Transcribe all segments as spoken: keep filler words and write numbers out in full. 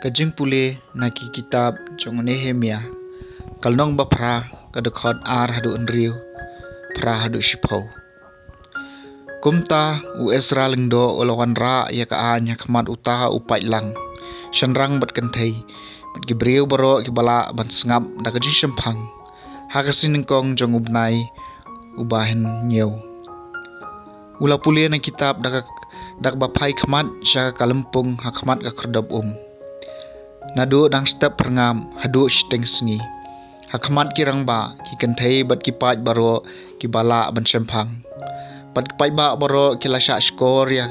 Ka jingpule na ki kitab jong u Nehemia, ka lynnong ba phra, ka dkhot ar haduh hynriew, phra haduh shiphew. Kumta u Ezra lyngdoh u la wanrah ïa ka aiñ ha khmat uta u paidlang, shynrang bad kynthei, bad ki briew baroh kiba lah ban sngap da ka jingshemphang, ha ka sngi nyngkong jong u bnai uba hynñiew. U la pule na kitab da ka, da kaba phai khmat sha ka lympung ha khmat ka khyrdop um, naduh dang step phyrngap haduh shiteng sngi, ha khmat ki rangbah, ki kynthei bad ki paid baroh kiba lah ban shemphang. Bad ki paidbah baroh ki la shah shkor ïa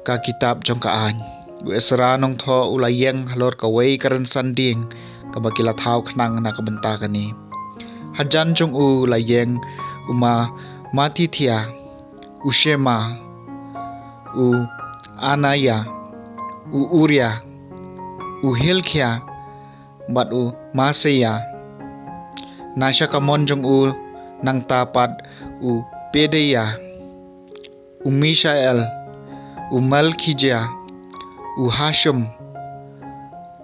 ka kitab jong ka aiñ. U Ezra nongthoh u la ïeng halor kawei ka rynsan dieng kaba ki la thaw khnang na ka bynta kane. Hajan jong u la ïeng u Ma-, Mattithia, u Shema, u Anaya, u Uria, u Hilkia, bad u Maseia. Na sha kamon jong u nangta pat u Pedaia, u Mishael, u Malkija, u Hashum,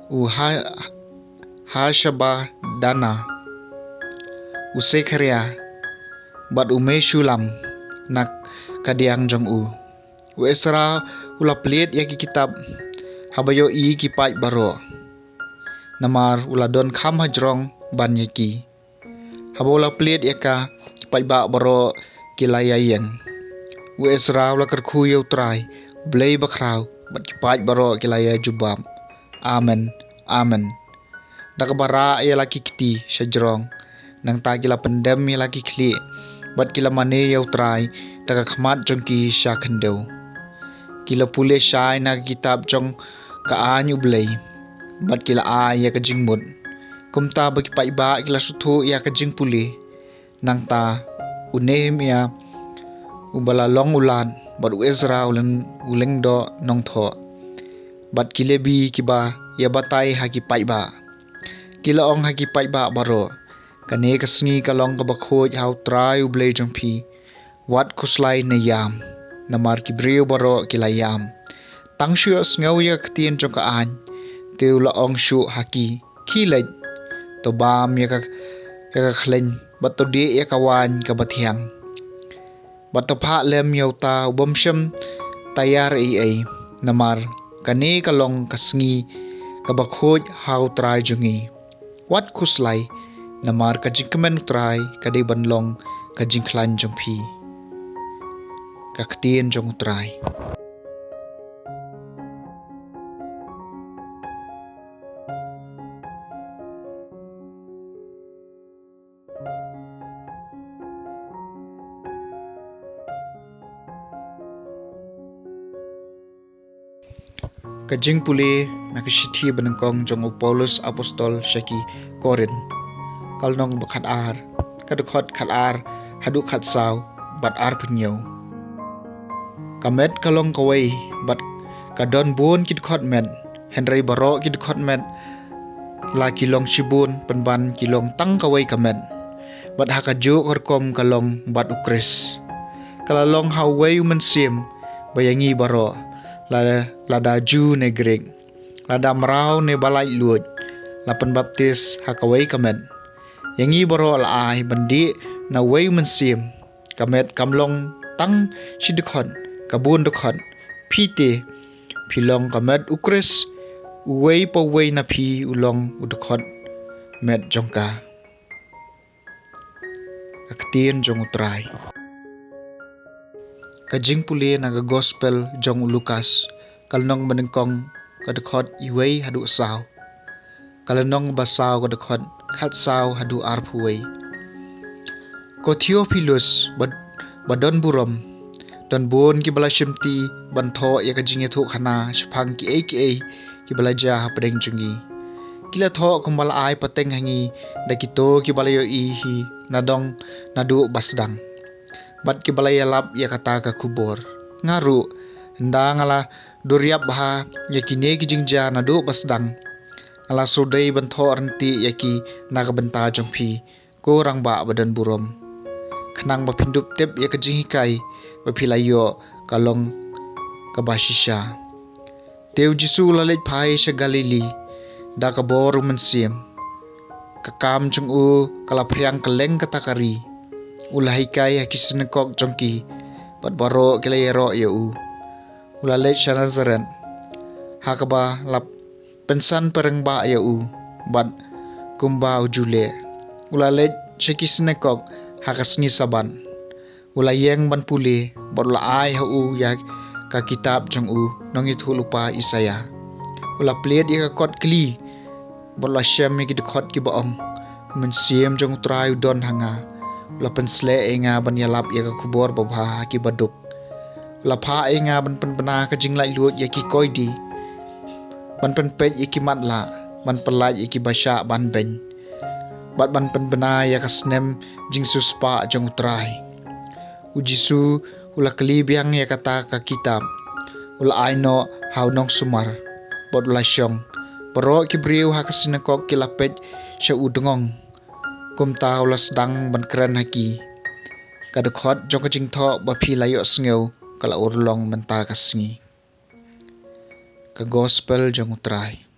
u Ha-, Hashabadana, u Sekharia, bad u Meshulam na kadiang jong u. U Ezra u la plied ïa ki kitab haba ïohi ki paid baroh, namar u la don kham hajrong ban ïa ki. Haba u la plied ïa ka, ki paidbah baroh ki la ïa ïeng. U Ezra u la kyrkhu ïa u Trai, u Blei bakhraw, bad ki paid baroh ki la ïa jubab: Amen, amen, da kaba rah ïa la ki kti shajrong. Nangta ki la pyndem ïa la ki khlieh, bad ki la mane ïa u Trai da ka khmat jong ki sha khyndew. Ki la pule shai na ka kitab jong ka aiñ u Blei, bad ki la ai ïa ka jingmut. Kumta ba ki paidbah ki la sngewthuh ïa ka jingpule. Nangta u Nehemia, uba la long u lad, bad u Ezra u lyng-, u lyngdoh nongthoh, bad ki Lebi kiba ïa batai ha ki paidbah, ki la ong ha ki paidbah baroh: Kane ka sngi ka long kaba khuid ha u Trai u Blei jong phi. Wat khuslai ne ïam, namar ki briew baroh ki la ïam. Tang shu ïohsngew ïa ka ktien jong ka aiñ, te u la ong shuh ha ki: Khie leit, to bam ïa ka, ïa ka khleiñ, bad to dih ïa ka waiñ kaba thiang, bad to phah lem ïa uta u bym shym taiar ei ei, namar kane ka long ka sngi kaba khuid ha u Trai jong ngi. Wat khuslai, namar ka jingkmen u Trai ka dei ban long ka jingkhlaiñ jong phi. Ka ktien jong u Trai. Ka jingpule na ka shithi banyngkong jong u Paulus Apostol sha ki Korinth, ka lynnong ba khatar, ka dkhot khatar haduh khatsaw bad arphew hynñiew. Ka met ka long kawei, bad ka don bun ki dkhot met, hynrei baroh ki dkhot met la ki long shibun, pynban ki long tang kawei ka met. Bad ha kajuh ka rukom ka long bad u Khrist. Ka la long ha uwei u mynsiem ba ïa ngi baroh, la, lada Jiw ne Grik, lada mraw ne ba laitluid, la pynbaptis ha kawei ka met. Ïa ngi baroh la ai ban dih na uwei u mynsiem. Ka met kam long tang shi dkhot, ka bun dkhot. Phi te, phi long ka met u Khrist, uwei pa uwei na phi u long u dkhot met jong ka. Ka ktien jong u Trai. Ka jingpule na ka gospel jong u Lukas, ka lynnong banyngkong, ka dkhot uwei haduh saw. Ka lynnong ba saw, ka dkhot khatsaw haduh arphew wei. Ko Theophilus ba, ba don burom, don bun kiba la shimti ban thoh ïa ka jingïathuhkhana shaphang kiei kiei kiba la jia hapdeng jong ngi. Ki la thoh kumba la ai pateng ha ngi da kito kiba la ïohi hi nadong naduh ba sdang, bad kiba la ïalap ïa kata ka khubor. Nga ruh, ynda nga la duriap bha ïa kine ki jingjia naduh ba sdang, nga la shu dei ban thoh ryntih ïa ki na ka bynta jong phi, ko rangbah ba don burom, khnang ba phin dup tip ïa ka jinghikai ba phi la ïoh ka long kaba shisha. Te u Jisu u la leit phai sha Galili, da ka bor u Mynsiem. Ka kam jong u ka la phriang kylleng kata ka ri. U la hikai ha ki synagog jong ki, bad baroh ki la ïaroh ïa u. U la leit sha Nasaret, ha kaba la pynsan pyrshang ba ïa u, bad kumba u ju leh. U la leit sha ki synagog ha ka sngi Sabbath. U la ïeng ban pule, bad u la ai ha u ïa ka kitab jong u nongïathuhlypa Isaïah. U la plied ïa ka kot kli, bad u la shem ïa ki dkhot kiba ong: Mynsiem jong u Trai u don ha nga. U la pynsleh ïa nga ban ïalap ïa ka khubor babha ha ki baduk. U la phah ïa nga ban pynbna ka jinglaitluid ïa ki koidi, ban pynpeit ïa ki matlah, ban pyllait ïa kiba shah ban beiñ, bad ban pynbna ïa ka snem jingsiewspah jong u Trai. U Jisu u la kli biang ïa kata ka kitab, u la ai noh ha u nongsumar, bad u la shong. Baroh ki briew ha ka synagog ki la peit sha u dngong. Kumta u la sdang ban kren ha ki: Ka dkhot jong ka jingthoh ba phi la ïohsngew ka la urlong mynta ka sngi. Ka Gospel jong u Trai.